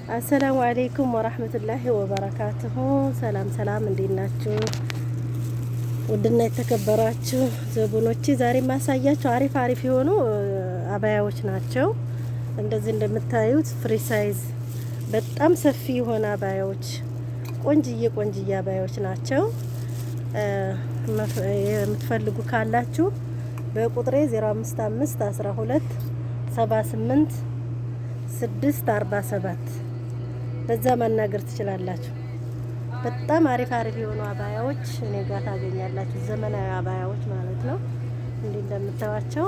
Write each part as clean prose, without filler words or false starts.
السلام عليكم ورحمة الله وبركاته። ሰላም ሰላም፣ እንዴት ናችሁ? ውድና የተከበራችሁ ዘቡኖቼ ዛሬ ማሳያችሁ አሪፍ አሪፍ የሆኑ አባያዎች ናቸው። እንደዚህ እንደምታዩት free size በጣም ሰፊ የሆነ አባያዎች፣ ቆንጅዬ ቆንጅዬ አባያዎች ናቸው። የምትፈልጉ ካላችሁ በቁጥሬ 055 12 78 647 በዛ ማናገር ትችላላችሁ። በጣም አሪፍ አሪፍ የሆኑ አባያዎች እኔ ጋር ታገኛላችሁ። ዘመናዊ አባያዎች ማለት ነው። እንዲህ እንደምታዩቸው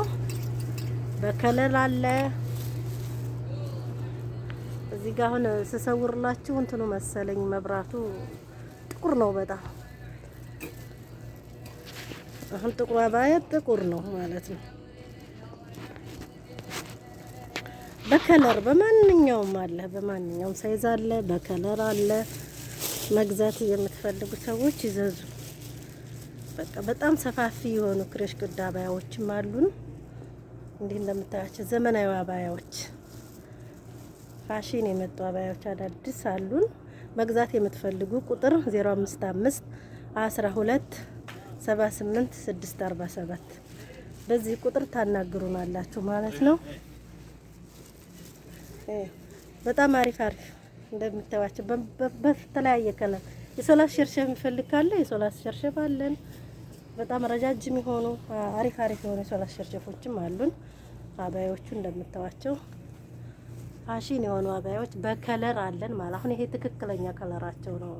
በ color አለ። እዚህ ጋር አሁን ስሰውርላችሁ እንትኑ መሰለኝ መብራቱ ጥቁር ነው በጣም። አሁን ጥቁር አባያ ጥቁር ነው ማለት ነው። በ color በማንኛውም አለ፣ በማንኛውም size አለ፣ በ color አለ። መግዛት የምትፈልጉ ሰዎች ይዘዙ። በቃ በጣም ሰፋፊ የሆኑ ክሬሽ ቅድ አባያዎችም አሉን። እንዲህ እንደምታያቸው ዘመናዊ አባያዎች፣ ፋሽን የመጡ አባያዎች አዳዲስ አሉን። መግዛት የምትፈልጉ ቁጥር 055 12 78 647 በዚህ ቁጥር ታናግሩናላችሁ ማለት ነው። በጣም አሪፍ አሪፍ እንደምታዩዋቸው በተለያየ color የሶላት ሸርሸፍ የሚፈልግ ካለ የሶላት ሸርሸፍ አለን። በጣም ረጃጅም የሆኑ አሪፍ አሪፍ የሆኑ የሶላት ሸርሸፎችም አሉን። አባያዎቹ እንደምታዩዋቸው ፋሽን የሆኑ አባያዎች በ color አለን ማለት አሁን ይሄ ትክክለኛ color ኣቸው ነው።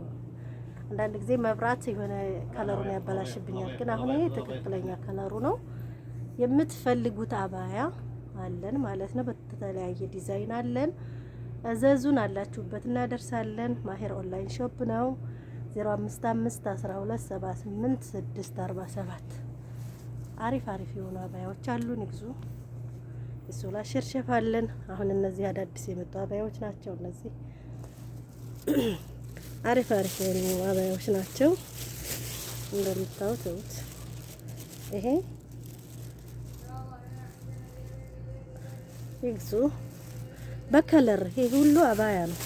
አንዳንድ ጊዜ መብራት የሆነ color ኡን ያበላሽብኛል፣ ግን አሁን ይሄ ትክክለኛ color ኡ ነው። የምትፈልጉት አባያ አለን ማለት ነው። በተለያየ ዲዛይን አለን። እዘዙን፣ አላችሁበት እናደርሳለን። ማሄር online shop ነው። 055 12 78 647 አሪፍ አሪፍ የሆኑ አባያዎች አሉን፣ ይግዙ። የሶላ ሸርሸፍ አለን። አሁን እነዚህ አዳዲስ የመጡ አባያዎች ናቸው። እነዚህ አሪፍ አሪፍ የሆኑ አባያዎች ናቸው። እንደምታዩት ይሄ ይግዙ። በ color ይሄ ሁሉ አባያ ነው።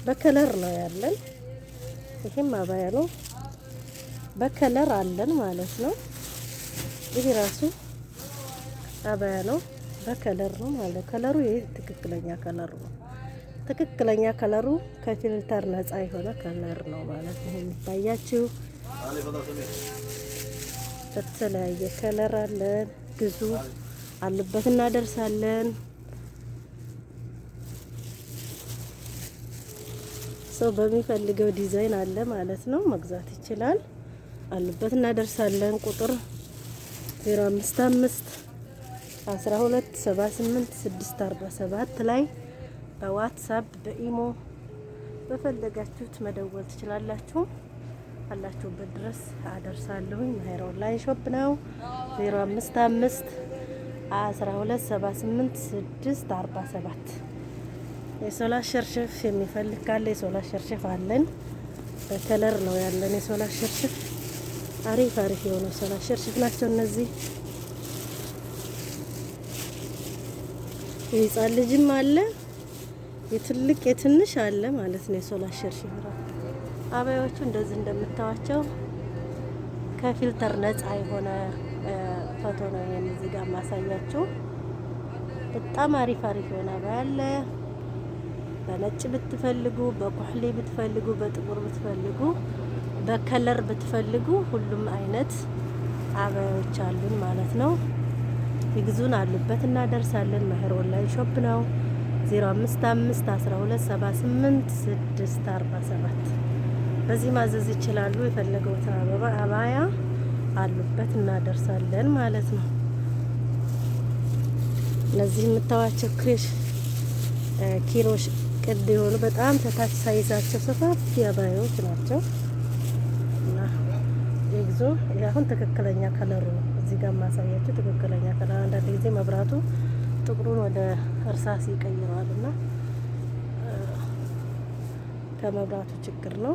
በ color ነው ያለን። ይሄም አባያ ነው። በ color አለን ማለት ነው። ይሄ ራሱ አባያ ነው። በ color ነው ማለት color ኡ ይሄ ትክክለኛ color ኡ ነው። ትክክለኛ color ኡ ከ filter ነፃ የሆነ color ነው ማለት ነው። የሚታያችሁ በተለያየ color አለን። ግዙ፣ አሉበት እናደርሳለን። ሰው በሚፈልገው ዲዛይን አለ ማለት ነው። መግዛት ይችላል። አሉበት እናደርሳለን። ቁጥር 055 12 78 647 ላይ በዋትሳፕ በኢሞ በፈለጋችሁት መደወል ትችላላችሁ። አላችሁበት ድረስ አደርሳለሁኝ። ማሄር online shop ነው። 055 12 78 647 የሶላት ሸርሸፍ የሚፈልግ ካለ የሶላት ሸርሸፍ አለን። በ color ነው ያለን የሶላት ሸርሸፍ። አሪፍ አሪፍ የሆነ ሶላት ሸርሸፍ ናቸው እነዚህ። የህፃን ልጅም አለ የትልቅ የትንሽ አለ ማለት ነው። የሶላት ሸርሸፍ አባያዎቹ እንደዚህ እንደምታዋቸው ከ filter ነፃ የሆነ ፎቶ ነው እዚህ ጋር ማሳያችሁ። በጣም አሪፍ አሪፍ የሆነ አባያ አለ። በነጭ ብትፈልጉ፣ በኩሕሊ ብትፈልጉ፣ በጥቁር ብትፈልጉ፣ በ color ብትፈልጉ ሁሉም አይነት አባያዎች አሉን ማለት ነው። ይግዙን፣ አሉበት እናደርሳለን። ማሄር online shop ነው። 055 12 78 647 በዚህ ማዘዝ ይችላሉ። የፈለገውትን አበባ አባያ አሉበት እናደርሳለን ማለት ነው። እነዚህ የምታዋቸው ክሬሽ ኪሮሽ ቅድ የሆኑ በጣም ተታች size ኣቸው ሰፋፊ አባያዎች ናቸው እና ይግዙ። አሁን ትክክለኛ color ኡ ነው እዚህ ጋር ማሳያችሁ ትክክለኛ color። አንዳንድ ጊዜ መብራቱ ጥቁሩን ወደ እርሳስ ይቀይረዋል እና ከመብራቱ ችግር ነው።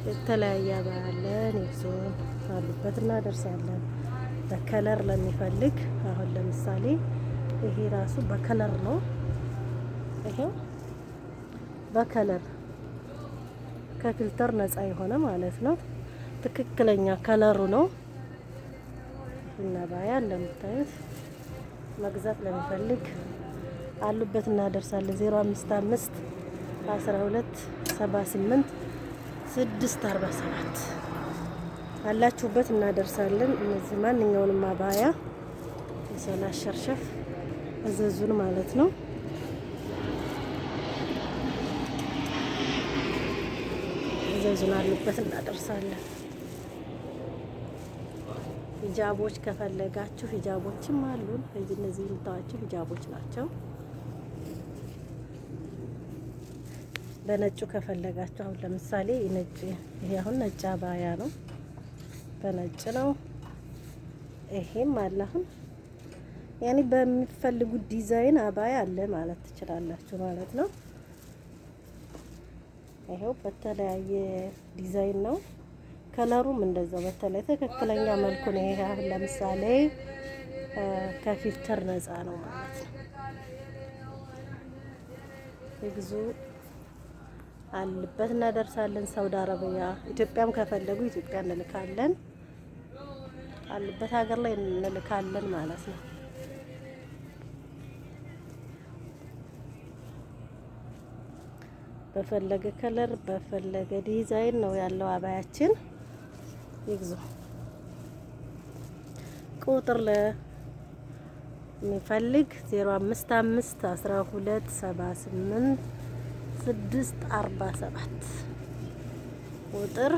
የተለያየ አባያ አለን። ይግዙን፣ አሉበት እናደርሳለን። በ color ለሚፈልግ አሁን ለምሳሌ ይሄ ራሱ በ color ነው። ይሄው በ color ከ filter ነፃ የሆነ ማለት ነው። ትክክለኛ color ኡ ነው። አባያ እንደምታዩት መግዛት ለሚፈልግ አሉበት እናደርሳለን። 055 12 78 647 አላችሁበት እናደርሳለን። እነዚህ ማንኛውንም አባያ የሶላት ሸርሸፍ እዘዙን ማለት ነው። እዘዙን አሉበት እናደርሳለን። ሂጃቦች ከፈለጋችሁ ሂጃቦችም አሉን። እነዚህ የምታዩዋቸው ሂጃቦች ናቸው። በነጩ ከፈለጋችሁ አሁን ለምሳሌ ነጭ፣ ይሄ አሁን ነጭ አባያ ነው፣ በነጭ ነው። ይሄም አለ አሁን ያኔ በሚፈልጉት ዲዛይን አባያ አለ ማለት ትችላላችሁ ማለት ነው። ይሄው በተለያየ ዲዛይን ነው። color ኡም እንደዛው በተለይ ትክክለኛ መልኩ ነው። ይሄ አሁን ለምሳሌ ከ filter ነፃ ነው ማለት ነው። ይግዙ አለበት እናደርሳለን። ሳውዲ አረቢያ፣ ኢትዮጵያም ከፈለጉ ኢትዮጵያ እንልካለን። አሉበት ሀገር ላይ እንልካለን ማለት ነው። በፈለገ color በፈለገ ዲዛይን ነው ያለው አባያችን። ይግዙ። ቁጥር ለሚፈልግ 055 12 78 647፣ ቁጥር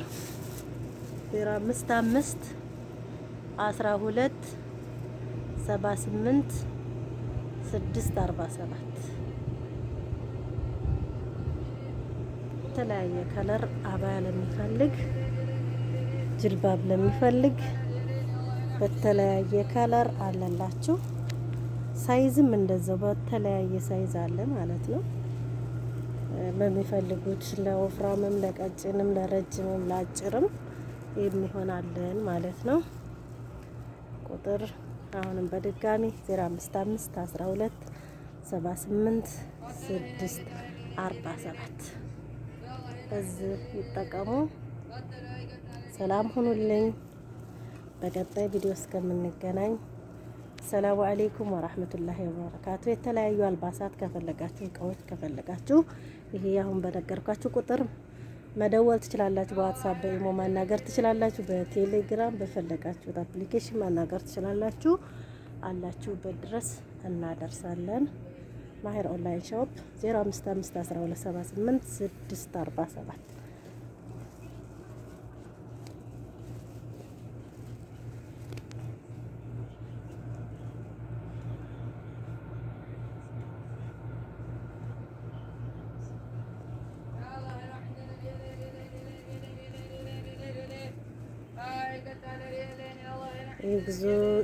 055 12 78 647። የተለያየ color አባያ ለሚፈልግ፣ ጅልባብ ለሚፈልግ በተለያየ color አለላችሁ። Size ም እንደዛው በተለያየ size አለ ማለት ነው። በሚፈልጉት ለወፍራምም፣ ለቀጭንም፣ ለረጅምም፣ ለአጭርም የሚሆናለን ማለት ነው። ቁጥር አሁንም በድጋሚ 055 12 78 647፣ በዚህ ይጠቀሙ። ሰላም ሁኑልኝ። በቀጣይ ቪዲዮ እስከምንገናኝ ሰላሙ አሌይኩም ወራህመቱላሂ ወበረካቱ። የተለያዩ አልባሳት ከፈለጋችሁ፣ እቃዎች ከፈለጋችሁ ይሄ አሁን በነገርኳችሁ ቁጥር መደወል ትችላላችሁ። በዋትሳፕ፣ በኢሞ ማናገር ትችላላችሁ። በቴሌግራም በፈለጋችሁት application ማናገር ትችላላችሁ። አላችሁበት ድረስ እናደርሳለን። ማሄር online shop 055 1278 647። ይግዙ፣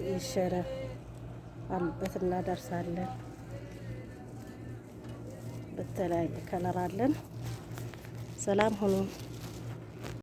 ይሸረፍ፣ አሉበት እናደርሳለን። በተለያየ color አለን። ሰላም ሁኑ።